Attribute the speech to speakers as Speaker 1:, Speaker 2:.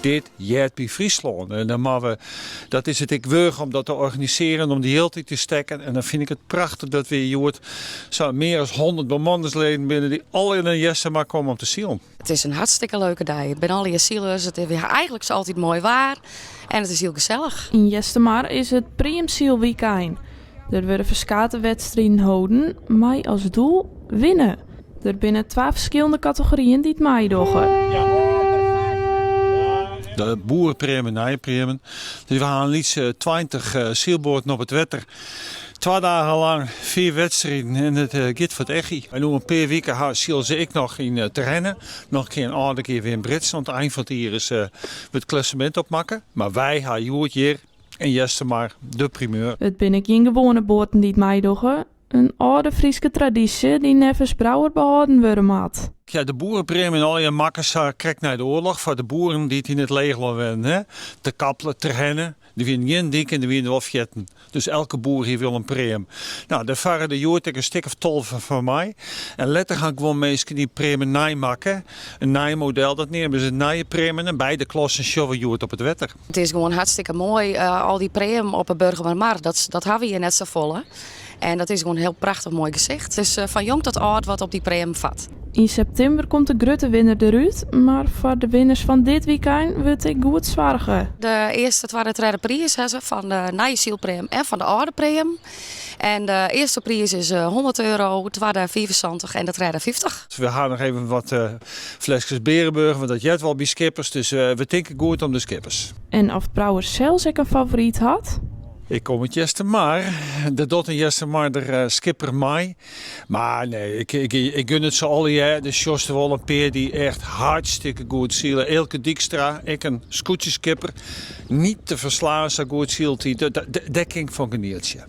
Speaker 1: Dit heart by Fryslân en dan moatte we, dat is it ek wurdich om dat te organisearjen, om dy jild yn te stekken. En dan fyn ik it prachtich dat we hjoed sa mear as 100 bemanningsleden binne dy't allegear nei Eastermar komme om te silen.
Speaker 2: It is in hartstikke leuke dei. It binne allegear silers, it is eigentlik altyd moai waar en it is hiel gesellich.
Speaker 3: Yn Eastermar is it preamsylwykein. Der wurde ferskate wedstriden holden mei as doel winne. Der binne twa ferskillende kategoryen dy't meidogge.
Speaker 1: De boerepreammen, nije preammen. Dus we ha in lytse 20 sylboaten op it wetter. Twa dagen lang, fiif wedstriden en it giet foar it echie. En oer in pear wike ha sile se ek noch yn Terherne. Noch in kear in âlde kear wer in Brits. Oant ein fan it jier is wurdt it klassemint opmakke. Mar wy ha hjoed hjir yn Eastermar de primeur.
Speaker 3: It binne gjin gewoane boaten dy't meidogge. In âlde Fryske tradysje dy't neffens Brouwer behâlden wurde moat.
Speaker 1: Ja, de boerepream en allegear makke sa krekt nei de oarloch foar de boeren dy't yn it leechlân wennen. Hè? Terkaple, Terherne, der wienen gjin diken, der wienen wol fearten. Dus elke boer hie wol in pream. No, dêr farre der hjoed ek in stik of 12 fan mei. En letter ha guon minsken dy preammen neimakke. In nij model, dat neame se nije preammen. En beide klassen sjogge we hjoed op it wetter.
Speaker 2: It is gewoan hartstikke moai, al dy preammen op 'e Burgumermar. Dat hawwe we hjir net safolle. En dat is gewoan in hiel prachtich moai gesicht. It is fan jong tot âld wat op dy preammen fart.
Speaker 3: Yn septimber komt de grutte winner derút, mar foar de winners fan dit wykein wurdt ek goed soarge.
Speaker 2: De earste, twadde, tredde priis ha se fan de nije sylpream en fan de âlde pream. En de earste priis is 100 euro, twadde 75 en de tredde 50.
Speaker 1: We ha noch even wat fleskes Bearenburch, want dat heart wol by skippers. Dus we tinke goed om de skippers.
Speaker 3: En oft Brouwer sels ek in favoryt hat?
Speaker 1: Ik kom út Eastermar. Der docht in Eastermarder skipper mei. Mar nee, ik gun it se allegear. Der sjochst der wol in pear dy't echt hartstikke goed sile. Eelke Dykstra, ek in skûtsjeskipper. Niet te verslaan, sa goed sylt hy. Dêr kin ik fan genietsje.